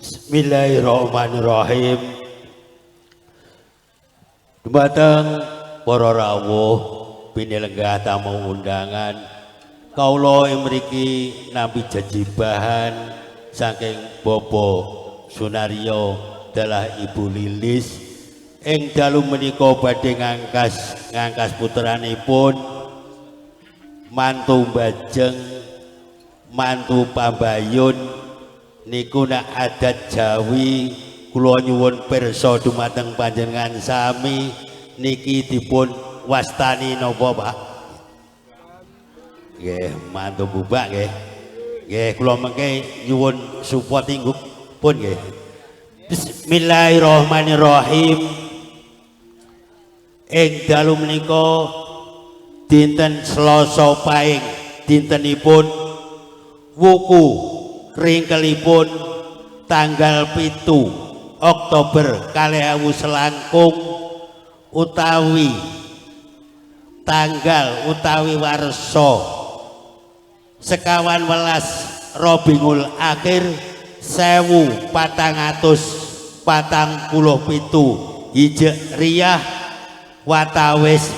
Bismillahirrahmanirrahim. Dumateng para rawuh pinilenggah tamu undangan, kawula ing mriki nampi jejibahan saking Bapak Sunaryo dalah Ibu Lilis ing dalu menika badhe ngangkas putranipun mantu mbajeng mantu pambayun. Niku nak adat Jawi kula nyuwun pirsa dumateng panjenengan sami niki dipun wastani napa Pak? Nggih, mantu bubak nggih. Nggih, kula mengke nyuwun support pun nggih. Bismillahirrahmanirrahim. Ing dalu menika dinten Selasa Paing, dintenipun wuku ringkelipun tanggal 7 Oktober 2000 selangkung utawi tanggal utawi warsa sekawan welas Rabiul Akhir 1447 Hijriah watawis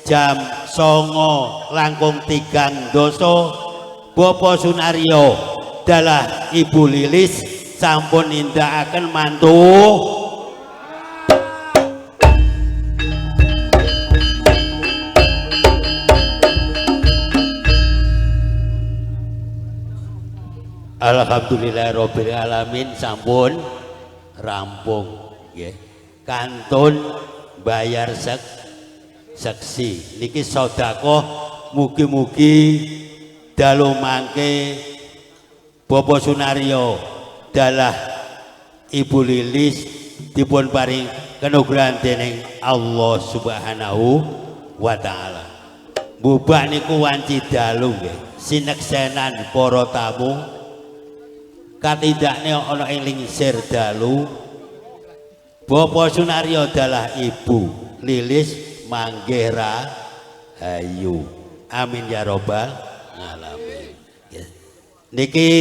jam 09.30 Bapak Sunaryo dalah Ibu Lilis sampun nindakaken mantu Alhamdulillahirabbil alamin sampun rampung nggih kantun bayar seksi niki sedekah mugi-mugi dalu mangke Bapak Sunaryo dalah Ibu Lilis dipun paring kanugrahan dening Allah Subhanahu wa taala. Bubak niku wanci dalu nggih, sineksenan para tamu katindakne ana ing lingsir dalu. Bapak Sunaryo dalah Ibu Lilis manggih rahayu. Amin ya robbal alamin. Niki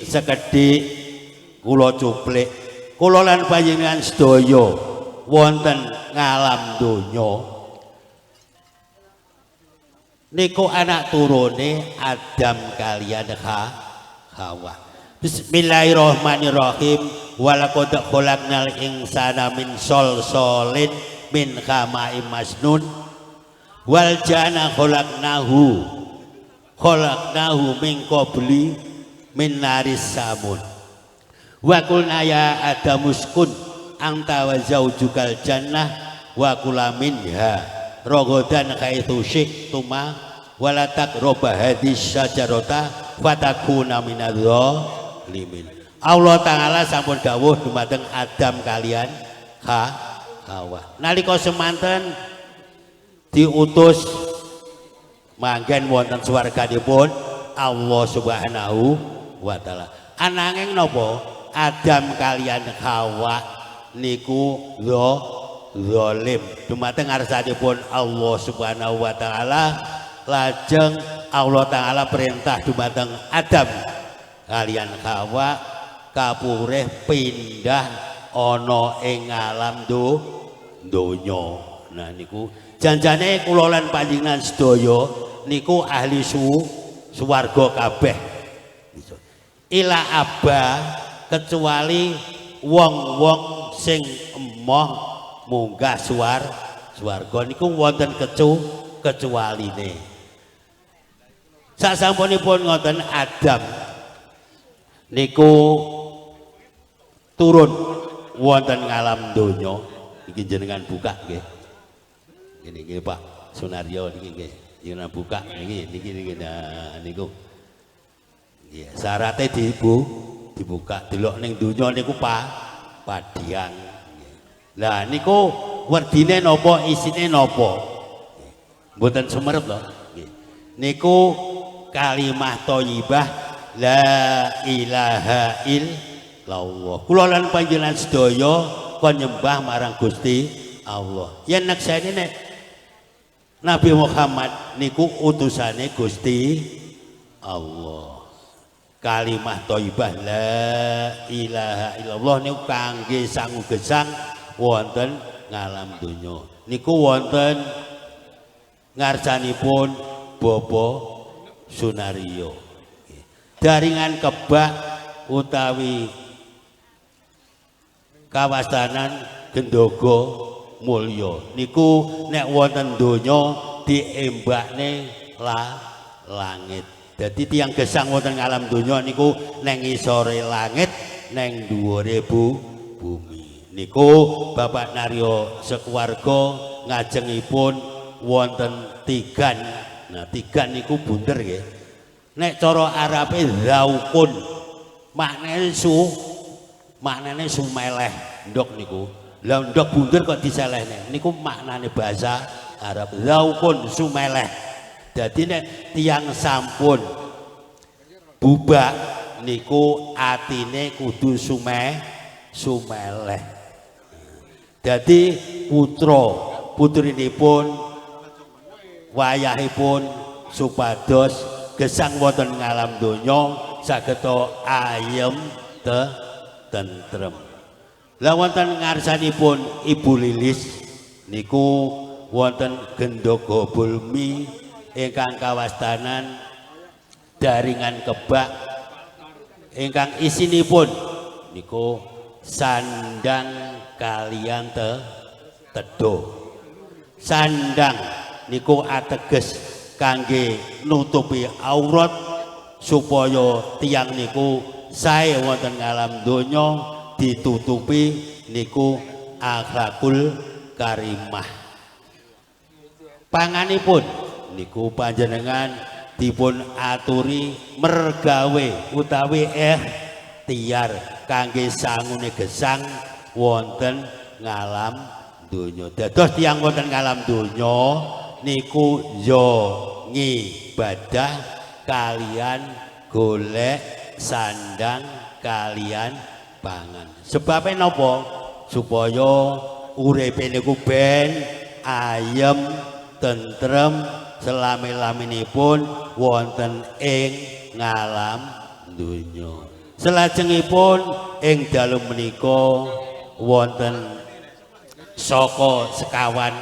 sekedhik kula cuplik kula lan panjenengan sedaya wonten ngalam donya niku anak turune Adam kalian Hawa. Bismillahirrahmanirrahim. Walaqad khalaqnal insana min solsolin min hama'im masnun wal jana khalaqnahu min qabli min naris samun wa qulna ya adamuskun anta wa zaujukal jannah wa kula minha ragadan haitsu syi'tuma wa la taqrabu hadhihi syajarata fatakuna minadz zalimin. Allah Ta'ala sampun dawuh dumateng Adam kalian Hawa nalika semanten diutus manggen wonten swarganipun Allah Subhanahu wa taala. Ananging napa Adam kalian Hawa niku zalim dumateng ngarsanipun Allah Subhanahu wa taala. Lajeng Allah taala perintah dumateng Adam kalian Hawa kapurih pindah ana ing alam donya. Nah niku janjane kula lan panjenengan sedaya niku ahli swarga kabeh. Ila aba kecuali wong-wong sing emoh munggah swarga niku wonten kecualine. Sasampunipun ngoten Adam niku turun wonten ngalam donya. Iki jenengan buka nggih. Ngene nggih Pak Sunaryo niki nggih. Jenengan buka niki niki niki nah niku. Nggih, syarate dibuka delok ning donya niku padhang. Lah niku werdine napa isine napa? Mboten sumerep lho. Nggih. Niku kalimah thayyibah la ilaha illallah. Kula lan panjenengan sedaya kon nyembah marang Gusti Allah. Yen nekseni nek Nabi Muhammad niku utusane Gusti Allah. Kalimah thayyibah la ilaha illallah niku kangge sangu gesang wonten ngalam donya. Niku wonten ngarsanipun Bapak Sunario. Daringan kebak utawi kawastanan Gendogo Mulya niku nek wonten donya diembakne langit. Dadi tiyang gesang wonten ngalam donya niku neng ngisore langit, neng dhuwure bumi. Niku Bapak Naryo sekeluarga ngajengipun wonten tigan. Nah, tigan niku bunder nggih. Nek cara Arabe zaukun, maknane maknane sumeleh ndok niku. Lah ndok bunder kok diselehne. Niku maknane bahasa Arab zaukun sumeleh. Dadi nek tiyang sampun bubak niku atine kudu sumeleh. Dadi putra putrinipun wayahipun supados gesang wonten ngalam donya sageta ayem tentrem. Lah wonten ngarsanipun Ibu Lilis niku wonten Gendogo Bulmi ingkang kawastanan daringan kebak ingkang isinipun niku sandang kalian tedo. Sandang niku ateges kangge nutupi aurat supaya tiyang niku sae wonten ngalam donya ditutupi niku akhlakul karimah. Panganipun niku panjenengan dipun aturi mergawe utawi ikhtiar kangge sangune gesang wonten ngalam donya. Dados tiyang wonten ngalam donya niku yo ngibadah kalian golek sandang kalian pangan. Sebabe napa? Supaya uripe niku ben ayem tentrem selami-laminipun wonten ing ngalam donya. Selajengipun ing dalu menika wonten saka sekawan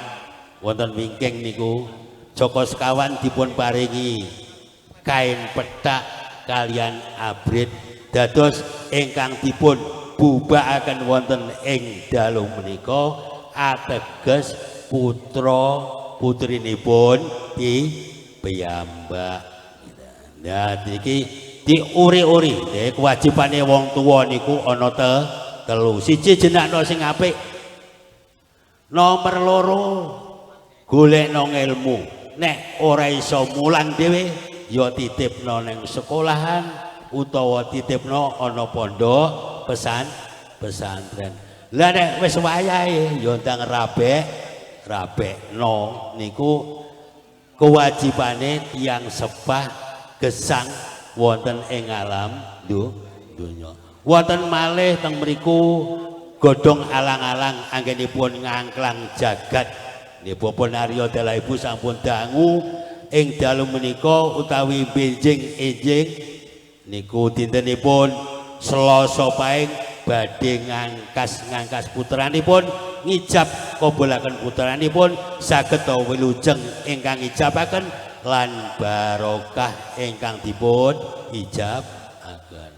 wonten wingking niku saka sekawan dipun paringi kain pethak kalian abrit dados ingkang dipun bubakaken wonten ing dalu menika ateges putra putrinipun piyambak. Nah niki diuri-uri kewajibane wong tuwa niku ana telu. Siji jenakno sing apik. Nomor loro golekno ilmu. Nek ora iso mulang dhewe ya titipno ning sekolahan utawa titipno ana pondok pesantren. Lah nek wis wayahe ya ndang rabekno niku kewajibane tiyang sepah gesang wonten ing alam donya. Wonten malih teng mriku godhong alang-alang anggenipun ngangklang jagat. Nggih Bapak Naryo dalah Ibu sampun dangu ing dalu menika utawi benjing-enjing niku dintenipun Selasa Paing badhe ngangkas-ngangkas putranipun ngijab kabulaken putranipun saged wilujeng ingkang ngijabaken lan barokah ingkang dipun ijabaken.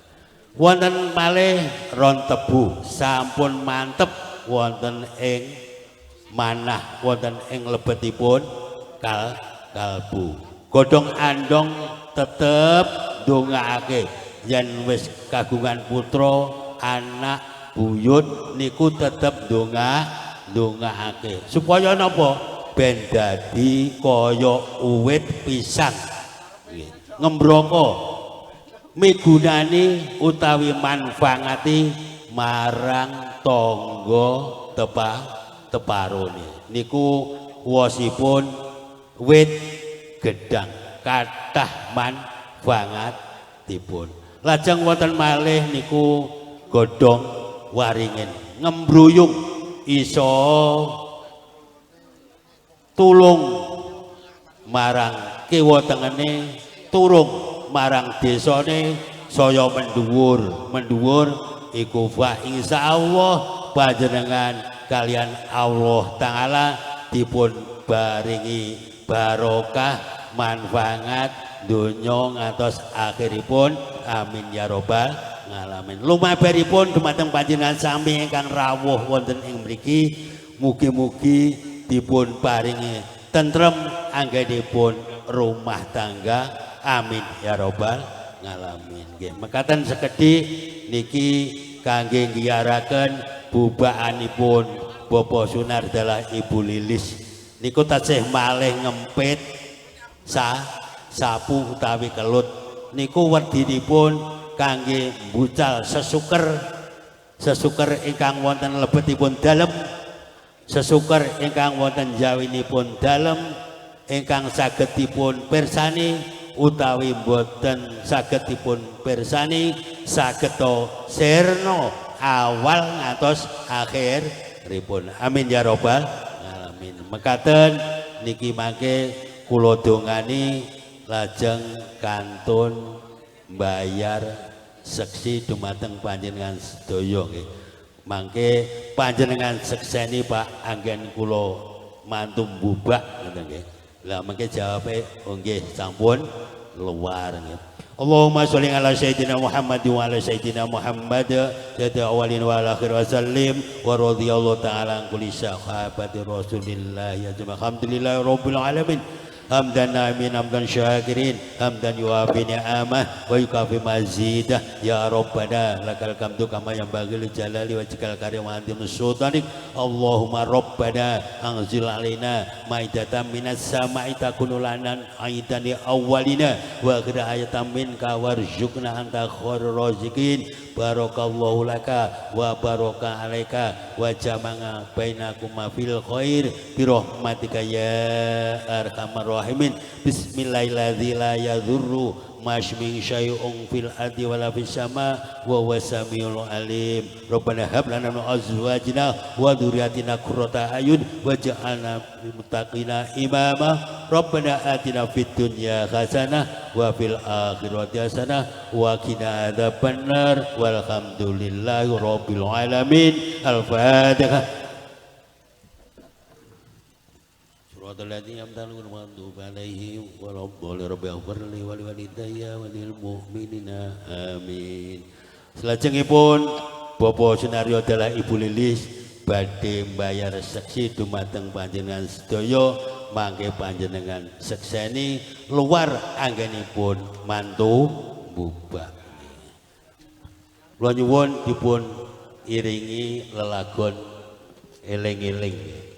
Wonten malih ron tebu sampun mantep wonten ing manah wonten ing lebetipun kalbu. Godhong andong tetep ndongaake yen wis kagungan putra anak buyut niku tetep ndongaake supaya napa ben dadi kaya uwit pisang ngembroko migunani utawi manfaati marang tangga teparone niku wosipun wit gedang kathah manfaatipun. Lajeng wonten malih niku godhong waringin ngembruyung iso tulung marang kiwa tengene, turung marang desane, saya mendhuwur, mendhuwur iku fa insyaallah panjenengan kalian Allah Ta'ala dipun baringi barokah manfaat donya ngantos akhiripun, amin ya robbal ngalamin. Lumabaripun dumateng panjenengan sami ingkang rawuh wonten ing mriki, mugi-mugi dipun paringi tentrem anggenipun rumah tangga, amin ya robbal ngalamin. Nggih mekaten sekedhik niki kangge nggiyaraken bubakanipun Bapak Sunardalah Ibu Lilis niku tasih malih ngempit sapu utawi kelut niku wedinipun kangge mbucal sesuker, sesuker ingkang wonten lebetipun dalem, sesuker ingkang wonten jawinipun dalem ingkang saged dipun pirsani utawi mboten saged dipun pirsani, saged to sirna awal ngantos akhir ripun, amin ya robbal alamin. Mekaten niki mangke kula dongani lajeng kantun mbayar seksi dumateng panjenengan sedaya nggih. Mangke panjenengan sekseni Pak anggen kula mantu mbubak ngoten nggih. Lah mangke jawabe oh nggih sampun luar nggih. Allahumma sholli ala sayyidina Muhammad wa ala sayyidina Muhammad sayyidil awwalin wal akhir wa sallim wa radhiyallahu ta'ala an kulli sahabati Rasulillah ya jemaah. Alhamdulillahi rabbil alamin. Hamdan amin hamdan syakirin hamdan yuafi ni'amah wa yukafi mazidah ya rabbana lakal hamdu kama yanbaghi li jalali wajhikal karim wa azimi sultanik. Allahumma rabbana anzil alaina maidatan minas sama'i takunu lana aidan li awwalina wa akhira ayatan minka warzuqna anta khairur raziqin. Barakallahu laka wa baraka alaika wa jama'a bainakuma fil khair bi rahmatika ya arhamar rahimin. Bismillahirrahmanirrahim. La yadhurru masmin syai'un fil ardi wala fis sama wa huwa samiul alim. Rabbana hab lana min azwajina wa dzurriyyatina qurrata a'yun waj'alna lil muttaqina imama. Rabbana atina fid dunya hasanah wa fil akhirati hasanah wa qina adzabannar. Walhamdulillahi rabbil alamin. Al-Fatihah. Alladzina an'amta alaihim waladdallin rabbighfirli wa liwalidayya wa lil mu'minina amin. Salajengipun Bapak Sunaryo dalah Ibu Lilis badhe mbayar seksi dumateng panjenengan sedaya, mangke panjenengan sekseni luar anggenipun mantu mbubak. Kula nyuwun dipun iringi lelagon eling-eling.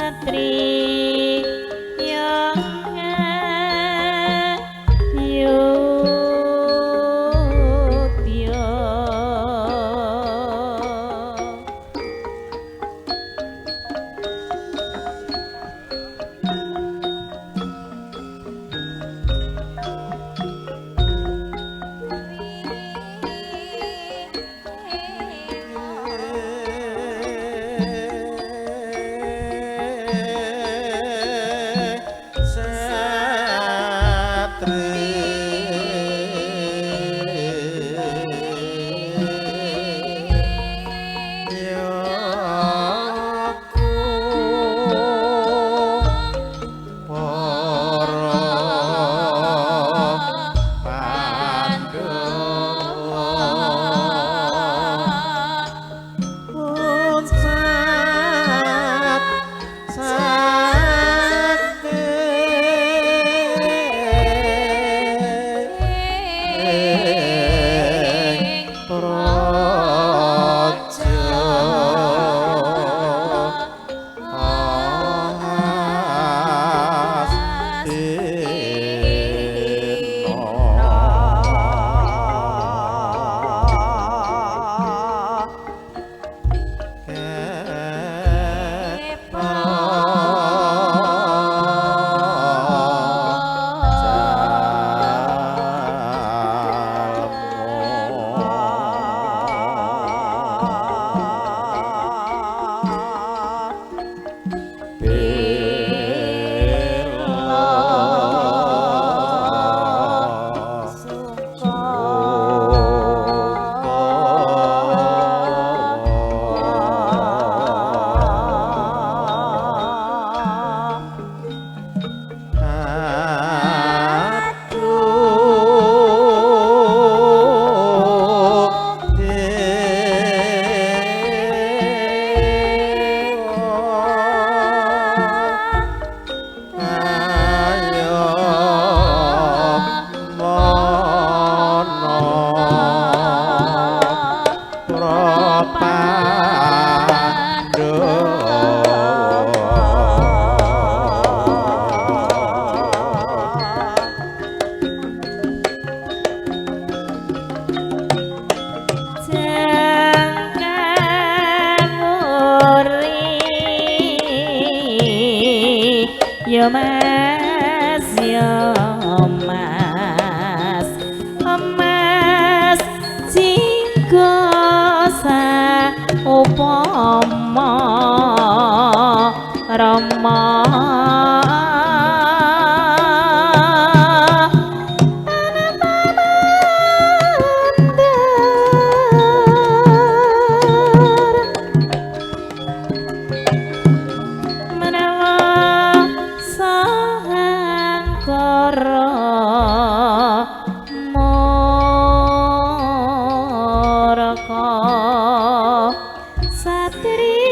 Satriya Ngayodya. Yo mas, yo mas, mas jinggo saupama rama. Satriya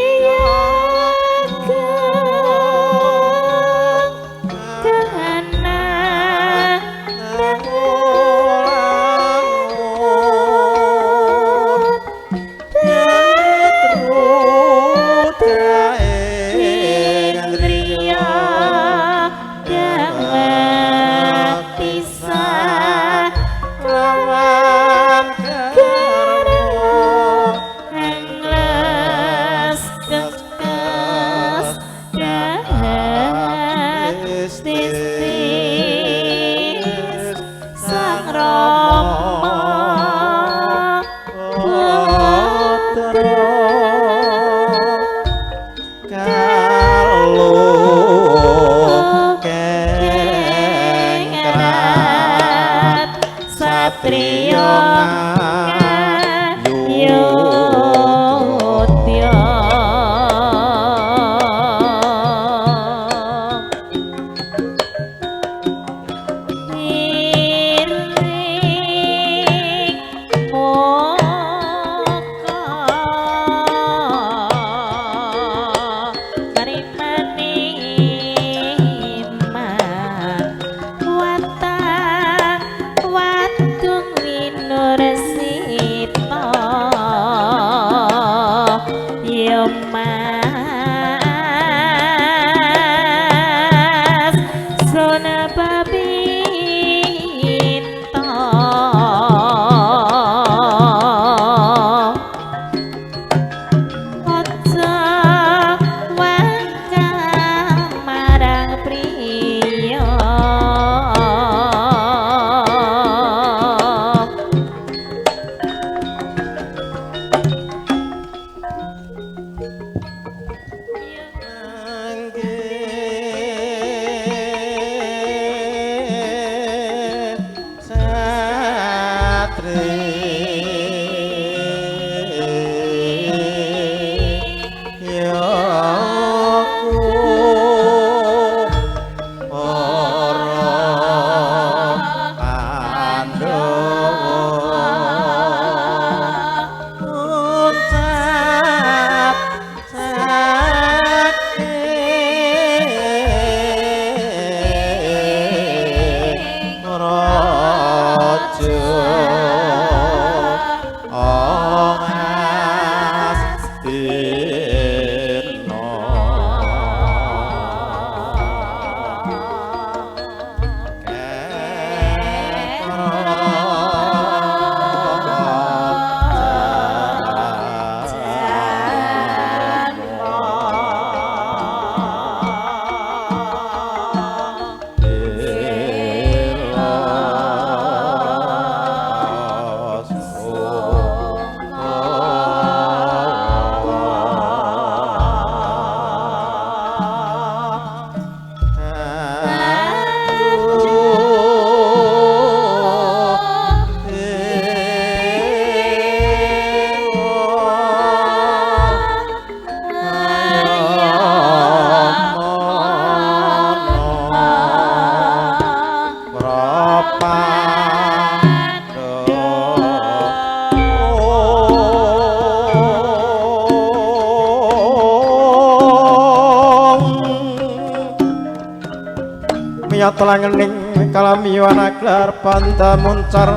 Niat langening kalamiwan aglar panda muncar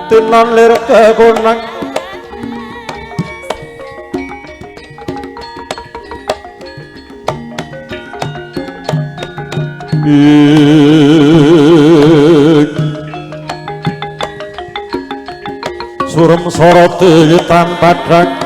tinan lir kekunang surem soroti tan padhang